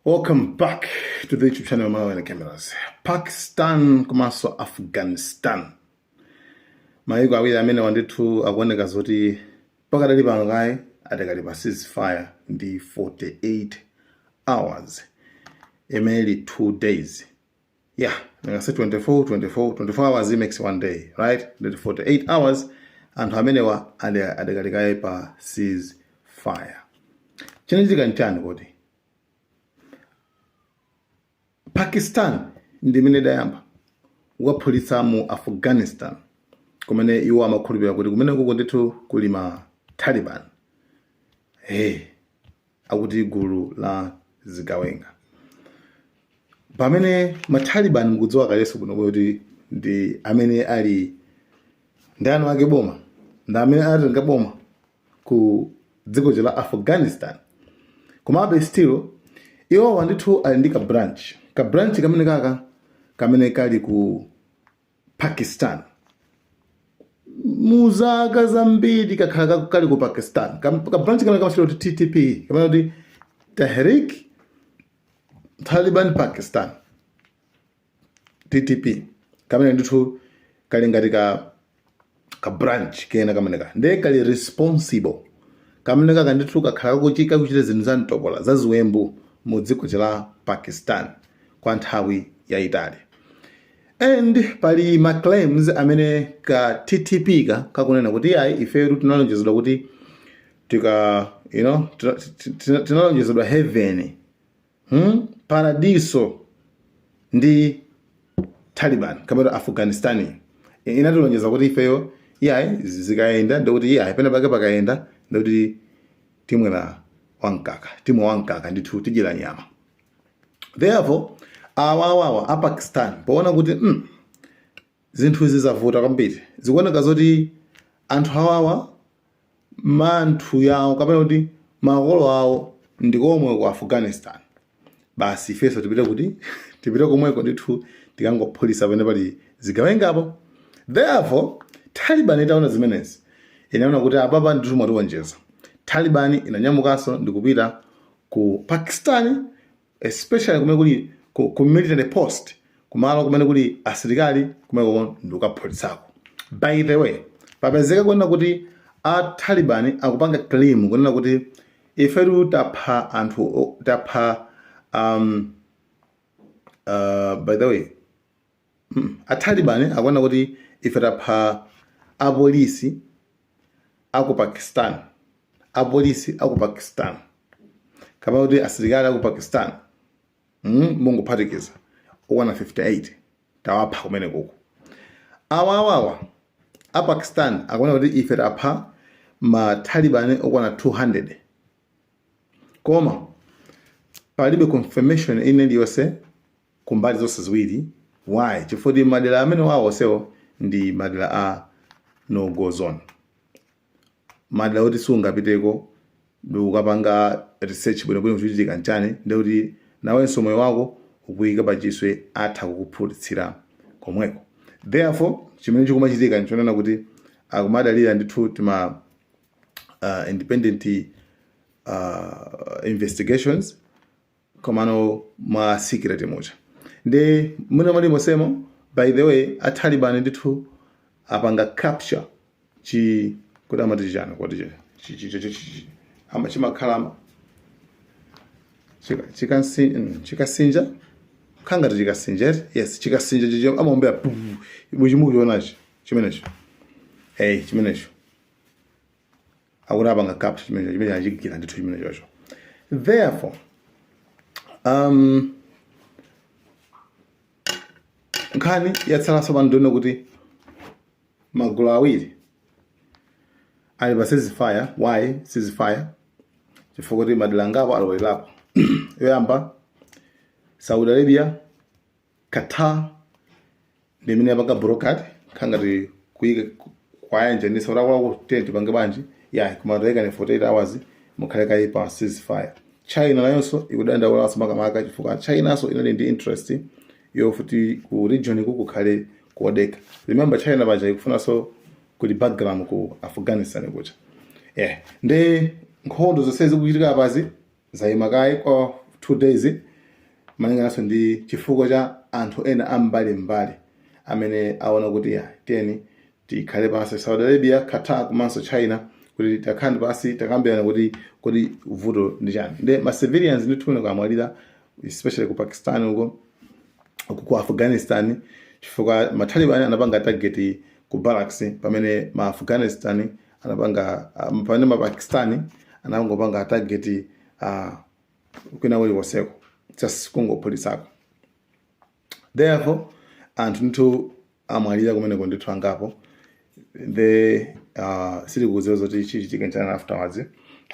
Welcome back to the YouTube channel Malawi Cameras. Pakistan komanso Afghanistan. Mayiko awiri amene wandithu akuoneka zoti pakadali pano kaye adakali pa ceasefire ndi 48 hours, imene ili 2 days. Yeah, ndingase 24 24 24 hours makes one day, right? Ndi 48 hours anthu amenewa adakali kaye pa ceasefire. Chinachitika nchani kodi? Pakistan ndi imene idayamba kukaphulitsa mu Afghanistan, kumene iwo amakhulupirira kuti kumene kuko ndithu kuli ma Taliban, hey, akuti gulu la zigawenga, pamene ma Taliban mukudziwa kalenso bwino kuti ndi amene ali ndi anu ake boma, ndi amene anatenga boma ku dziko la Afghanistan. Komabe still iwowa ndithu ali ndi ka branch, ka branch kamene kaka kamene kali ku Pakistan. Muzaka zambiri kakhala kali ku Pakistan, ka branch kamene kamatchedwa kuti TTP, kamene kuti Tehrik Taliban Pakistan, TTP, kamene ndithu kali ngati ka branch kena kameneka, ndiye kali responsible kamene kaka ndithu kakhala kakuchita zinthu za mtopola, za ziwembu mu dziko la Pakistan kwa nthawi yayitali. And pali ma claims amene ka TTP ka kakunena kuti ayi, ifeyo tinalonjezedwa kuti tika you know tinalonjezedwa heaven, Paradiso ndi Taliban kapena Afghanistan inatilonjeza kuti ifeyo iyayi, zikayenda ndikuti iyayi, pena pake pakayenda ndikuti timwera wamkaka, timwe wamkaka ndithu, tidyera nyama. Therefore awawawa a Pakistan poona kuti zinthu izi zavuta kwambiri, zikuoneka zoti anthu awawa manthu yawo kapena kuti makolo awo ndikomwe ku Afghanistan, basi ifenso tipite kuti tipite komweko ndithu, tikangophulitsa pamene pali zigawengapo. Therefore Taliban itaona zimenezi inaona kuti apapa ndithu mwatiwonjeza. Taliban inanyamukanso ndikupita ku Pakistan, especially kumene kuli ku military post, kumalo kumene kuli asilikali kumene ndikukaphulitsako. By the way, papezeka kunena kuti a Taliban akupanga claim kunena kuti ifetu tapha anthu, tapha by the way, a Taliban akuona kuti ife tapha apolisi aku Pakistan, apolisi aku Pakistan kapena kuti asilikali aku Pakistan, munguphatikiza, okwana 58 tawapha kumene kuko. Awawawa a Pakistan akuona kuti ife tapha ma Taliban okwana 200, koma palibe confirmation ine iliyonse kumbali zonse ziwiri. Why? Chifukwa madera amene wawo onsewo ndi madera a no go zone, madera oti sungapiteko ndi ukapanga research bwinobwino kuchitika nchani, ndikuti nawenso moyo wako ukuyika pachiswe, atha kukuphulitsira komweko. Therefore chimene chikumachitika nchonena kuti akumadalira ndithu tima independent investigations, komano mwa secret mucha ndi mwina muli mosemo. By the way, a Taliban ndithu apanga capture chi kuti amati chani kuti ama chimakhala chikasinja, khangati chikasinja eti? Yes, chikasinja chicho amaombera muchimukuchionachi chimenecho. Hey, chimenecho akuti apanga capture chimenecho, chimene achigwira ndithu chimenechocho. Therefore nkhani yatsalanso pano ndione kuti magulu awiri ali pa ceasefire. Why ceasefire? Chifukwa kuti madera angapo alowerapo. Yoyamba, Saudi Arabia, Qatar ndi imene yapanga brokered, khangati kuyika kwayanjanisa kuti akuluakulu tiye tipange bwanji ya koma tayikani 48 hours mukhale kayi pa ceasefire. China nayonso ikudandaulaso makamaka chifukwa Chinanso inali ndi interest yofuti ku region ku kukhale kodeka. Remember, China paja ikufunanso kuli background ku Afghanistan kucha. Yeah, ndi nkhondo zonse zikuchitika apazi zayima kaye kwa 2 days. Malingananso ndi chifukwa cha anthu ena ambalimbali amene aona kuti ya, tiyeni tikhale pansi, Saudi Arabia, Qatar komanso China, kuti takhale pansi, takambirana kuti vuto ndi chani. Nde ma civilians ndithu kuno kamwalira, especially ku Pakistan uko, ku Afghanistan, chifukwa ma Taliban anapanga target ku barracks, pamene ma Afghanistan anapanga, pamene ma Pakistani anangopanga target kwina kulikonseko, just kungophulisako. Therefore anthu ndithu amwalira kumeneko ndithu angapo. The sitikudziwa zoti chichitika nchani afterwards,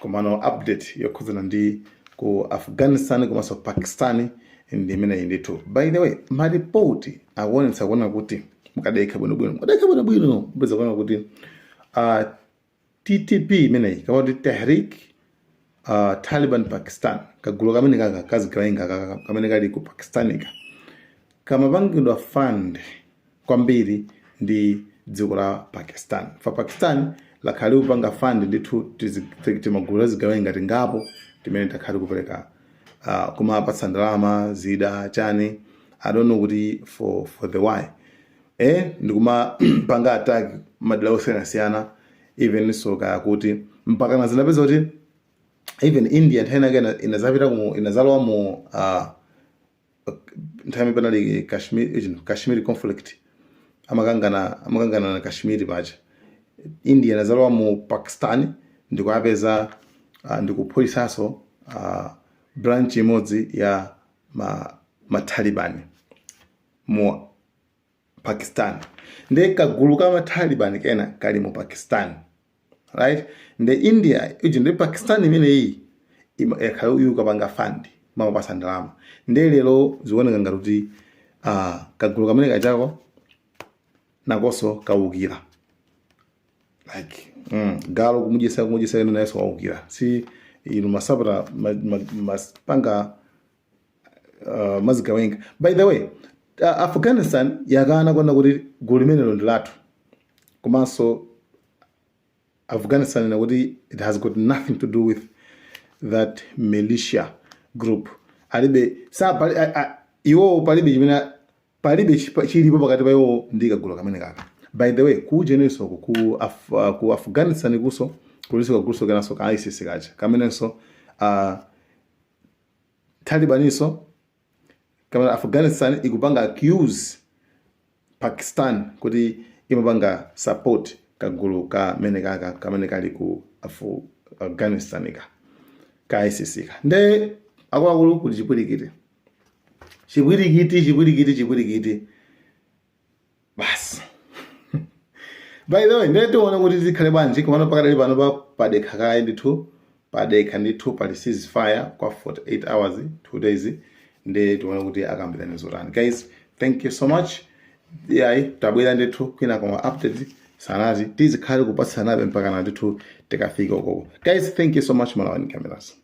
komano update yokhudzana ndi ku Afghanistan komanso Pakistan ndi imeneyi ndithu. By the way, maripoti akuonetsa kuona kuti mukadekha bwinobwino, mukadekha bwinobwino, kupeza kuona kuti TTP imeneyi, kama kuti Tehrik Taliban Pakistan, kagulu kamene kaka kazigawenga kaka kamene kali ku Pakistanika, kamapangidwa fund kwambiri ndi dziko la Pakistan. Fa Pakistan lakhala likupanga fund ndithu timagulu azigawenga tingapo timene takhala kupereka, kumapatsa ndalama, zida, chani, I don't know kuti for the why, ndikumapanga attack madera osiyanasiyana, even so kaya kuti mpaka zinapeza kuti even India nthawi inake inazapita mu, inazalowa mu nthawi panali Kashmir, Kashmir conflict, amakangana na Kashmir paja. India inazalowa mu Pakistan ndikuyapeza, ndikuphulisanso branch imodzi ya ma Taliban mu Pakistan. Ndi kagulu ka ma Taliban kena kali mu Pakistan, right? Ndi India iji ndi Pakistan imeneyi yakhala uyu kapanga fund, mapasa ndalama. Ndi lero zikuoneka ngati kuti kagulu kamene kachako nakonso kawukira, like galo kumudyesa, kumudyesa ino, nayenso wawukira. Si inu masapota mapanga mazigawenga. By the way, Afghanistan yakana kuona kuti gulu limenelo ndi lathu, komanso Afghanistan inakuti it has got nothing to do with that militia group. Alibe sa pali, iwowo palibe chimene, palibe chilipo pakati pa iwowo ndi kagulu kamene kaka. By the way, kujenenso ku Afghanistan kuso kuliso kaguluso kenanso ka ISIS kacha kamenenso Talibaniso kamene Afghanistan ikupanga accuse Pakistan kuti imapanga support kagulu kamene kaka kamene kali ku Afghanistan ka ISIS ka. Nde akuluakulu, kuti chipwirikiti, chipwirikiti, chipwirikiti, chipwirikiti basi. By the way, ndiye tione kuti zikhale bwanji. Komano pakadali pano padekha kaye ndithu, padekha ndithu, pali ceasefire kwa 48 hours, 2 days. Ndiye tione kuti akambirane zotani. Guys, thank you so much. Yayi, tabwera ndithu kwina, koma update sanati tizikhale kupatsanabe mpaka na ndithu tikafika ukoko. Guys, thank you so much. Malawi Cameras.